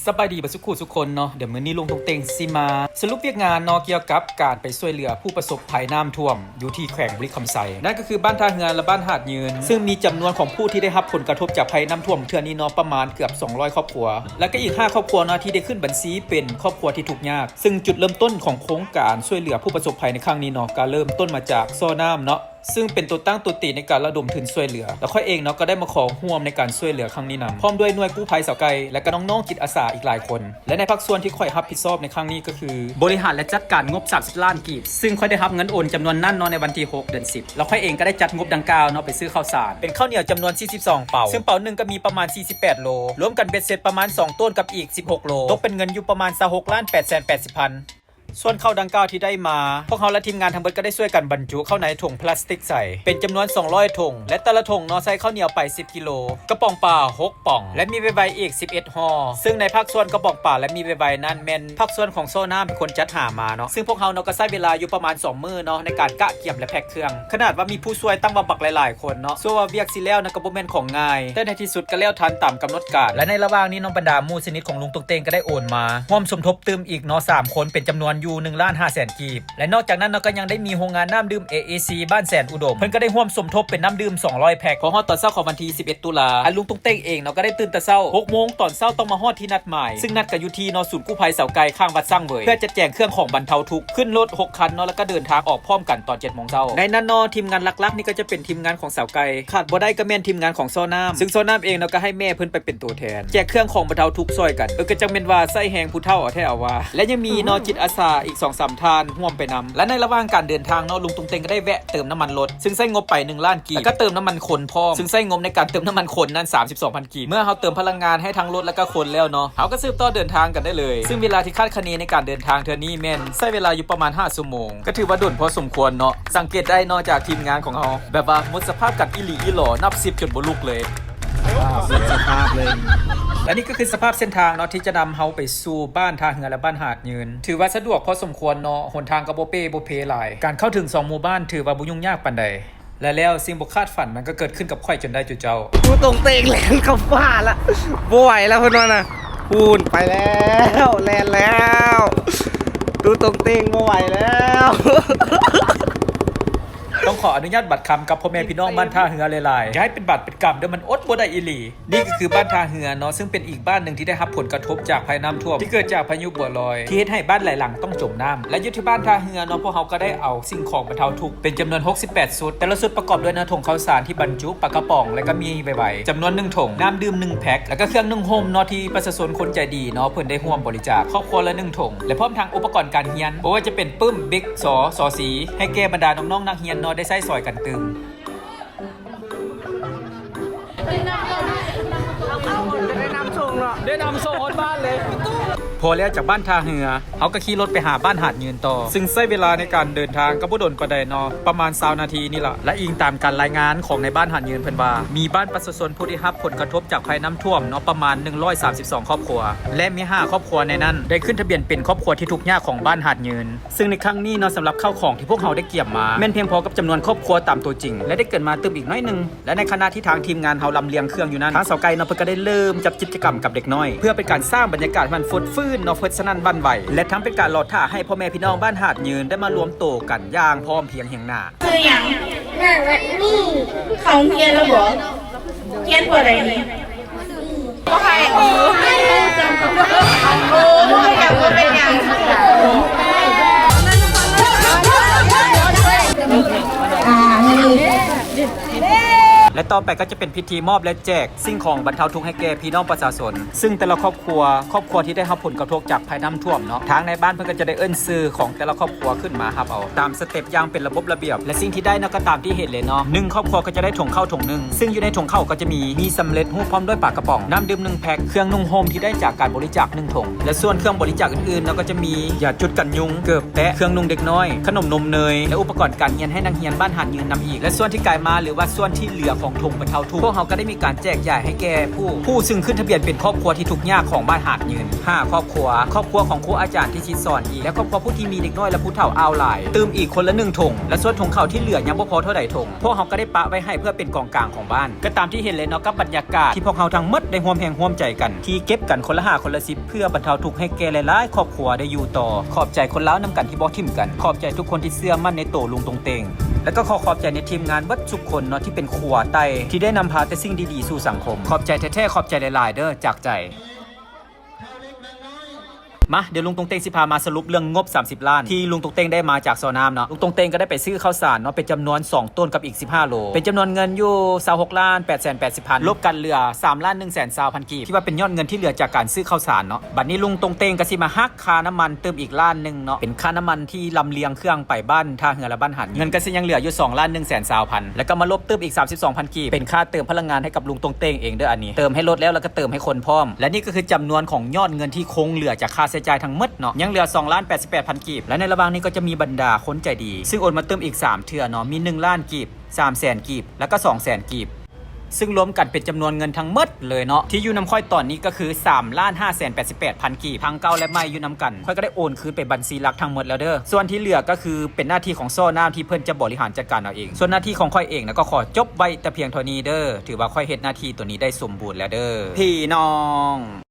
ສະບາຍດີເບິດສຸຂູສຸຄົນເນາະ, ດຽວມື້ນີ້ລຸງຕົງເຕັງຊິມາສະຫຼຸບວຽກງານເນາະ ກ່ຽວກັບການໄປຊ່ວຍເຫຼືອຜູ້ປະສົບໄພນ້ຳຖ້ວມຢູ່ທີ່ແຂວງບໍລິຄຳໄຊ, ນັ້ນກໍຄືບ້ານທ່າເຮືອ ແລະ ບ້ານຫາດຍືນ, ຊຶ່ງມີຈຳນວນຂອງຜູ້ທີ່ໄດ້ຮັບຜົນກະທົບຈາກໄພນ້ຳຖ້ວມເທື່ອນີ້ເນາະ ປະມານເກືອບສອງຮ້ອຍຄອບຄົວ ແລະ ກໍອີກຫ້າຄອບຄົວເນາະ ທີ່ໄດ້ຂຶ້ນບັນຊີເປັນຄອບຄົວທີ່ທຸກຍາກ. ຊຶ່ງຈຸດເລີ່ມຕົ້ນຂອງໂຄງການຊ່ວຍເຫຼືອຜູ້ປະສົບໄພໃນຄັ້ງນີ້ເນາະ ກໍເລີ່ມຕົ້ນມາຈາກຊໍ້ນ້ຳເນາະ ຊຶ່ງເປັນຕົວຕັ້ງຕົວຕີໃນການລະດົມທຶນຊ່ວຍເຫຼືອ ແລະ ຂ້ອຍເອງເນາະ ກໍໄດ້ມາຂໍຮ່ວມໃນການຊ່ວຍເຫຼືອຄັ້ງນີ້ນຳ ພ້ອມດ້ວຍໜ່ວຍກູ້ໄພສາວໄກ່ ແລະ ກໍນ້ອງໆຈິດອາສາອີກຫຼາຍຄົນ. ແລະ ໃນພາກສ່ວນທີ່ຂ້ອຍຮັບຜິດຊອບໃນຄັ້ງນີ້ກໍຄື ບໍລິຫານ ແລະ ຈັດການງົບສາມສິບລ້ານກີບ, ຊຶ່ງຂ້ອຍໄດ້ຮັບເງິນໂອນຈຳນວນນັ້ນເນາະ ໃນວັນທີຫົກ ເດືອນສິບ ແລ້ວຂ້ອຍເອງກໍໄດ້ຈັດງົບດັ່ງກ່າວເນາະ ໄປຊື້ເຂົ້າສານ ເປັນເຂົ້າໜຽວຈຳນວນສີ່ສິບສອງເປົາ, ຊຶ່ງເປົາໜຶ່ງກໍມີປະມານສີ່ສິບແປດໂລ, ລວມກັນເບັດເສັດປະມານສອງໂຕນກັບອີກສິບຫົກໂລ, ຕົກເປັນເງິນຢູ່ປະມານຊາວຫົກລ້ານແປດແສນແປດສິບພັນ. ສ່ວນເຂົ້າດັ່ງກ່າວທີ່ໄດ້ມາ, ພວກເຮົາ ແລະ ທີມງານທັງເບິດກໍໄດ້ຊ່ວຍກັນບັນຈຸເຂົ້າໃນຖົງພລາສຕິກໃສ ເປັນຈຳນວນສອງຮ້ອຍຖົງ ແລະ ແຕ່ລະຖົງເນາະ ໃສ່ເຂົ້າໜຽວໄປສິບກິໂລ, ກະປ໋ອງປາຫົກປ໋ອງ ແລະ ມີໄວໆອີກສິບເອັດຫໍ່, ຊຶ່ງໃນພາກສ່ວນກະປ໋ອງປາ ແລະ ມີໄວໆນັ້ນ ແມ່ນພາກສ່ວນຂອງຊໍ້ນ້ຳເປັນຄົນຈັດຫາມາເນາະ, ຊຶ່ງພວກເຮົາເນາະ ກໍໃຊ້ເວລາຢູ່ປະມານສອງມື້ເນາະ ໃນການກະກຽມ ແລະ ແພັກເຄື່ອງ. ຂະໜາດວ່າມີຜູ້ຊ່ວຍຕັ້ງວ່າບັກຫຼາຍໆຄົນເນາະ, ຊົ່ວວ່າວຽກຊິແລ້ວນັ້ນກໍບໍ່ແມ່ນຂອງງ່າຍ, ແຕ່ໃນທີ່ສຸດກໍແລ້ວທັນຕາມກຳນົດການ. ແລະ ໃນລະຫວ່າງນີ້ເນາະ ບັນດາໝູ່ສະໜິດຂອງລຸງຕົງເຕັງກໍໄດ້ໂອນມາຮ່ວມສົມທົບຕື່ມອີກເນາະ ສາມຄົນ ເປັນຈຳນວນຢູ່ໜຶ່ງລ້ານຫ້າແສນກີບ. ແລະ ນອກຈາກນັ້ນເນາະ ກໍຍັງໄດ້ມີໂຮງງານນ້ຳດື່ມ ເອເອຊີ ບ້ານແສນອຸດົມ, ເພິ່ນກໍໄດ້ຮ່ວມສົມທົບເປັນນ້ຳດື່ມສອງຮ້ອຍແພັກ. ພໍຮອດຕອນເຊົ້າຂອງວັນທີສິບເອັດຕຸລາ, ອ້າຍລຸງຕົງເຕັງເອງເນາະ ກໍໄດ້ຕື່ນແຕ່ເຊົ້າ ຫົກໂມງຕອນເຊົ້າ ຕ້ອງມາຮອດທີ່ນັດໝາຍ, ຊຶ່ງນັດກັນຢູ່ທີ່ເນາະ ສູນກູ້ໄພສາວໄກ່ ຂ້າງວັດສ້າງເຫວີຍ, ເພື່ອຈະແຈກເຄື່ອງຂອງບັນເທົາທຸກ ຂຶ້ນລົດຫົກຄັນເນາະ ແລ້ວກໍເດີນທາງອອກພ້ອມກັນຕອນເຈັດໂມງເຊົ້າ. ໃນນັ້ນເນາະ ທີມງານຫຼັກໆນີ້ກໍຈະເປັນທີມງານຂອງສາວໄກ່, ຂາດບໍ່ໄດ້ກໍແມ່ນທີມງານຂອງຊໍ້ນ້ຳ, ຊຶ່ງຊໍ້ນ້ຳເອງເນາະ ກໍໃຫ້ແມ່ເພິ່ນໄປເປັນຕົວແທນ ແຈກເຄື່ອງຂອງບັນເທົາທຸກຊ່ອຍກັນ. ເອີ ກໍຈັ່ງແມ່ນວ່າໃຊ້ແຮງຜູ້ເຖົ້າເອົາແທ້ເອົາວ່າ. ແລະ ຍັງມີເນາະ ອືມ ຈິດອາສາອີກສອງສາມທ່ານຮ່ວມໄປນຳ. ແລະ ໃນລະຫວ່າງການເດີນທາງເນາະ ລຸງຕົງເຕັງກໍໄດ້ແວະເຕີມນ້ຳມັນລົດ, ຊຶ່ງໃຊ້ງົບໄປໜຶ່ງລ້ານກີບ, ແລ້ວກໍເຕີມນ້ຳມັນຄົນພ້ອມ, ຊຶ່ງໃຊ້ງົບໃນການເຕີມນ້ຳມັນຄົນນັ້ນສາມສິບສອງພັນ ກີບ. ເມື່ອເຮົາເຕີມພະລັງງານໃຫ້ທັງລົດ ແລະ ກໍຄົນແລ້ວເນາະ, ເຮົາກໍສືບຕໍ່ເດີນທາງກັນໄດ້ເລີຍ. ຊຶ່ງເວລາທີ່ຄາດຄະເນໃນການເດີນທາງເທື່ອນີ້ແມ່ນໃຊ້ເວລາຢູ່ປະມານຫ້າຊົ່ວໂມງ, ກໍຖືວ່າດົນພໍສົມຄວນເນາະ. ສັງເກດໄດ້ເນາະ ຈາກທີມງານຂອງເຮົາ ແບບວ່າໝົດສະພາບກັນອີ່ຫຼີອີ່ຫຼໍ ນັບສິບຈົນບໍ່ລຸກເລີຍ. ອ້າວ ໝົດສະພາບເລີຍ. ແລະ ນີ້ກໍຄືສະພາບເສັ້ນທາງເນາະ ທີ່ຈະນຳເຮົາໄປສູ່ບ້ານທ່າເຮືອ ແລະ ບ້ານຫາດຍືນ. ຖືວ່າສະດວກພໍສົມຄວນເນາະ, ຫົນທາງກໍບໍ່ເປ້ບໍ່ເພຫຼາຍ. ການເຂົ້າເຖິງສອງໝູ່ບ້ານຖືວ່າບໍ່ຫຍຸ້ງຍາກປານໃດ. ແລະແລ້ວສິ່ງບໍ່ຄາດຝັນມັນກໍເກີດຂຶ້ນກັບຂ້ອຍຈົນໄດ້ຈຸເຈົ້າ. ຕູ້ຕົງເຕັງແລ່ນເຂົ້າປ່າລະ, ບໍ່ໄຫວແລ້ວເພິ່ນວ່ານະ. ພຸ້ນໄປແລ້ວ, ແລ່ນແລ້ວ. ຕູ້ຕົງເຕັງບໍ່ໄຫວແລ້ວ. ຕ້ອງຂໍອະນຸຍາດບາດຄຳກັບພໍ່ແມ່ພີ່ນ້ອງບ້ານທ່າເຮືອຫຼາຍໆ, ຢ່າໃຫ້ເປັນບາດເປັນກຳເດີ້, ມັນອົດບໍ່ໄດ້ອີ່ຫຼີ. ນີ້ກໍຄືບ້ານທ່າເຮືອເນາະ, ຊຶ່ງເປັນອີກບ້ານໜຶ່ງທີ່ໄດ້ຮັບຜົນກະທົບຈາກໄພນ້ຳຖ້ວມທີ່ເກີດຈາກພາຍຸບົວລອຍ ທີ່ເຮັດໃຫ້ບ້ານຫຼາຍຫຼັງຕ້ອງຈົມນ້ຳ. ແລະ ຢູ່ທີ່ບ້ານທ່າເຮືອເນາະ, ພວກເຮົາກໍໄດ້ເອົາສິ່ງຂອງບັນເທົາທຸກເປັນຈຳນວນຫົກສິບແປດຊຸດ. ແຕ່ລະຊຸດປະກອບດ້ວຍເນາະ ຖົງເຂົ້າສານທີ່ບັນຈຸປາກະປ໋ອງ ແລະ ກໍມີໄວໆຈຳນວນໜຶ່ງຖົງ, ນ້ຳດື່ມໜຶ່ງແພັກ ແລະ ກໍເຄື່ອງນຸ່ງຫົ່ມເນາະ ທີ່ປະຊາຊົນຄົນໃຈດີເນາະ ເພິ່ນໄດ້ຮ່ວມບໍລິຈາກຄອບຄົວລະໜຶ່ງຖົງ ແລະ ພ້ອມທັງອຸປະກອນການຮຽນ ບໍ່ວ່າຈະເປັນປຶ້ມ, ບິກ, ຊໍ, ຊໍສີ ໃຫ້ແກ່ບັນດານ້ອງໆນັກຮຽນເນາະ ໄດ້ໃຊ້ສອຍກັນຕຶງ. ໄດ້ນຳສົ່ງເນາະ ໄດ້ນຳສົ່ງຮອດບ້ານເລີຍ. ພໍແລ້ວຈາກບ້ານທ່າເຮືອ, ເຮົາກໍຂີ່ລົດໄປຫາບ້ານຫາດຍືນຕໍ່, ຊຶ່ງໃຊ້ເວລາໃນການເດີນທາງກໍບໍ່ດົນປານໃດເນາະ, ປະມານຊາວນາທີນີ້ລະ. ແລະ ອີງຕາມການລາຍງານຂອງນາຍບ້ານຫາດຍືນ, ເພິ່ນວ່າມີບ້ານປະຊາຊົນຜູ້ທີ່ຮັບຜົນກະທົບຈາກໄພນ້ຳຖ້ວມເນາະ ປະມານໜຶ່ງຮ້ອຍສາມສິບສອງຄອບຄົວ ແລະ ມີຫ້າຄອບຄົວໃນນັ້ນໄດ້ຂຶ້ນທະບຽນເປັນຄອບຄົວທີ່ທຸກຍາກຂອງບ້ານຫາດຍືນ. ຊຶ່ງໃນຄັ້ງນີ້ເນາະ, ສຳລັບເຂົ້າຂອງທີ່ພວກເຮົາໄດ້ກຽມມາ ແມ່ນພຽງພໍກັບຈຳນວນຄອບຄົວຕາມຕົວຈິງ ແລະ ໄດ້ເກີນມາຕື່ມອີກໜ້ອຍໜຶ່ງ. ແລະ ໃນຂະນະທີ່ທາງທີມງານເຮົາລຳລຽງເຄື່ອງຢູ່ນັ້ນ, ທາງສາວໄກ່ເນາະ ເພິ່ນກໍໄດ້ເລີ່ມຈັບກິດຈະກຳກັບເດັກນ້ອຍ ເພື່ອເປັນການສ້າງບັນຍາກາດໃຫ້ມັນຟົດຟື້ນເນາະ, ເພິດສະໜັ່ນຫວັ່ນໄຫວ ແລະ ທັງເປັນການລໍຖ້າໃຫ້ພໍ່ແມ່ພີ່ນ້ອງບ້ານຫາດຍືນໄດ້ມາລວມໂຕກັນຢ່າງພ້ອມພຽງຮຽງໜ້າ. ຊື່ຫຍັງ? ນາງລັດນີ. ເຂົ້າໂຮງຮຽນແລ້ວບໍ? ຮຽນປໍໃດນີ້? ບໍ່ໃຫ້ ໂອ້ ບໍ່ເປັນຫຍັງ ບໍ່ເປັນຫຍັງ. ອ່າ ແລະ ຕໍ່ໄປກໍຈະເປັນພິທີມອບ ແລະ ແຈກສິ່ງຂອງບັນເທົາທຸກໃຫ້ແກ່ພີ່ນ້ອງປະຊາຊົນ, ຊຶ່ງແຕ່ລະຄອບຄົວ, ຄອບຄົວທີ່ໄດ້ຮັບຜົນກະທົບຈາກໄພນ້ຳຖ້ວມເນາະ, ທາງນາຍບ້ານເພິ່ນກໍຈະໄດ້ເອີ້ນຊື່ຂອງແຕ່ລະຄອບຄົວຂຶ້ນມາຮັບເອົາຕາມສະເຕັບຢ່າງເປັນລະບົບລະບຽບ. ແລະ ສິ່ງທີ່ໄດ້ເນາະ ກໍຕາມທີ່ເຫັນເລີຍເນາະ, ໜຶ່ງຄອບຄົວກໍຈະໄດ້ຖົງເຂົ້າຖົງໜຶ່ງ, ຊຶ່ງຢູ່ໃນຖົງເຂົ້າກໍຈະມີ ໝີ່ສຳເລັດຮູບພ້ອມດ້ວຍປາກະປ໋ອງ, ນ້ຳດື່ມໜຶ່ງແພັກ, ເຄື່ອງນຸ່ງຫົ່ມທີ່ໄດ້ຈາກການບໍລິຈາກໜຶ່ງຖົງ, ແລະ ສ່ວນເຄື່ອງບໍລິຈາກອື່ນໆເນາະ ກໍຈະມີຢາຈູດກັນຍຸງ, ເກີບແຕະ, ເຄື່ອງນຸ່ງເດັກນ້ອຍ, ຂະໜົມນົມເນີຍ ແລະ ອຸປະກອນການຮຽນໃຫ້ນັກຮຽນບ້ານຫາດຍືນນຳອີກ. ແລະ ສ່ວນທີ່ກາຍມາ ຫຼືວ່າສ່ວນທີ່ເຫຼືອຂ ຂອງຖົງບັນເທົາທຸກ ພວກເຮົາກໍໄດ້ມີການແຈກຢາຍໃຫ້ແກ່ຜູ້ ຜູ້ຊຶ່ງຂຶ້ນທະບຽນເປັນຄອບຄົວທີ່ທຸກຍາກຂອງບ້ານຫາດຍືນ ຫ້າຄອບຄົວ, ຄອບຄົວຂອງຄູອາຈານທີ່ສິດສອນອີກ ແລະ ຄອບຄົວຜູ້ທີ່ມີເດັກນ້ອຍ ແລະ ຜູ້ເຖົ້າອ່າວຫຼາຍ ຕື່ມອີກຄົນລະໜຶ່ງຖົງ ແລະ ສ່ວນຖົງເຂົ້າທີ່ເຫຼືອຍັງບໍ່ພໍເທົ່າໃດຖົງ ພວກເຮົາກໍໄດ້ປະໄວ້ໃຫ້ເພື່ອເປັນກອງກາງຂອງບ້ານ. ກໍຕາມທີ່ເຫັນເລີຍເນາະ ກັບບັນຍາກາດທີ່ພວກເຮົາທັງໝົດໄດ້ຮ່ວມແຮງຮ່ວມໃຈກັນ ທີ່ເກັບກັນຄົນລະຫ້າຄົນລະສິບ ເພື່ອບັນເທົາທຸກໃຫ້ແກ່ຫຼາຍໆຄອບຄົວໄດ້ຢູ່ຕໍ່. ຂອບໃຈຄົນລາວນຳກັນທີ່ບໍ່ຖິ້ມກັນ. ຂອບໃຈທຸກຄົນທີ່ເຊື່ອໝັ້ນໃນໂຕລຸງຕົງເຕັງ ແລະ ກໍຂໍຂອບໃຈໃນທີມງານເບິດທຸກຄົນເນາະ ທີ່ເປັນຂົວໄຕ່ ທີ່ໄດ້ນຳພາແຕ່ສິ່ງດີໆສູ່ສັງຄົມ. ຂອບໃຈແທ້ໆ ຂອບໃຈຫຼາຍໆເດີ້ ຈາກໃຈ. ມາ ດຽວລຸງຕົງເຕັງຊິພາມາສະຫຼຸບເລື່ອງງົບສາມສິບລ້ານ ທີ່ລຸງຕົງເຕັງໄດ້ມາຈາກຊໍນ້ຳເນາະ. ລຸງຕົງເຕັງກໍໄດ້ໄປຊື້ເຂົ້າສານເນາະ ເປັນຈຳນວນສອງໂຕນກັບອີກສິບຫ້າໂລ ເປັນຈຳນວນເງິນຢູ່ຊາວຫົກລ້ານແປດແສນແປດສິບພັນ ລົບກັນເຫຼືອສາມລ້ານໜຶ່ງແສນຊາວພັນກີບ ທີ່ວ່າເປັນຍອດເງິນທີ່ເຫຼືອຈາກການຊື້ເຂົ້າສານເນາະ. ບັດນີ້ລຸງຕົງເຕັງກໍຊິມາຫັກຄ່ານ້ຳມັນຕື່ມອີກລ້ານໜຶ່ງເນາະ ເປັນຄ່ານ້ຳມັນທີ່ລຳລຽງເຄື່ອງໄປບ້ານທ່າເຮືອ ແລະ ບ້ານຫາດຍືນ ເງິນກໍຊິຍັງເຫຼືອຢູ່ສອງລ້ານໜຶ່ງແສນຊາວພັນ ແລ້ວກໍມາລົບຕື່ມອີກສາມສິບສອງພັນກີບ ເປັນຄ່າເຕີມພະລັງງານໃຫ້ກັບລຸງຕົງເຕັງເອງເດີ້ ອັນນີ້ເຕີມໃຫ້ລົດແລ້ວ ແລ້ວກໍເຕີມໃຫ້ຄົນພ້ອມ. ແລະ ນີ້ກໍຄືຈຳນວນຂອງຍອດເງິນທີ່ຄົງເຫຼືອຈາກຄ່າໃຊ້ຈ່າຍທັງໝົດເນາະ ຍັງເຫຼືອສອງລ້ານແປດສິບແປດພັນກີບ ແລະ ໃນລະຫວ່າງນີ້ກໍຈະມີບັນດາຄົນໃຈດີ ຊຶ່ງໂອນມາຕື່ມອີກສາມເທື່ອເນາະ ມີໜຶ່ງລ້ານກີບ, ສາມແສນກີບ ແລ້ວກໍສອງແສນກີບ ຊຶ່ງລວມກັນເປັນຈຳນວນເງິນທັງໝົດເລີຍເນາະ ທີ່ຢູ່ນຳຂ້ອຍຕອນນີ້ກໍຄືສາມລ້ານຫ້າແສນແປດສິບແປດພັນກີບ ທັງເກົ່າ ແລະ ໃໝ່ຢູ່ນຳກັນ ຂ້ອຍກໍໄດ້ໂອນຄືນໄປບັນຊີຫຼັກທັງໝົດແລ້ວເດີ້. ສ່ວນທີ່ເຫຼືອກໍຄືເປັນໜ້າທີ່ຂອງຊໍນ້ຳທີ່ເພິ່ນຈະບໍລິຫານຈັດການເອົາເອງ. ສ່ວນໜ້າທີ່ຂອງຂ້ອຍເອງນະ ກໍຂໍຈົບໄວ້ແຕ່ພຽງເທົ່ານີ້ເດີ້. ຖືວ່າຂ້ອຍເຮັດໜ້າທີ່ໂຕນີ້ໄດ້ສົມບູນແລ້ວເດີ້ ພີ່ນ້ອງ.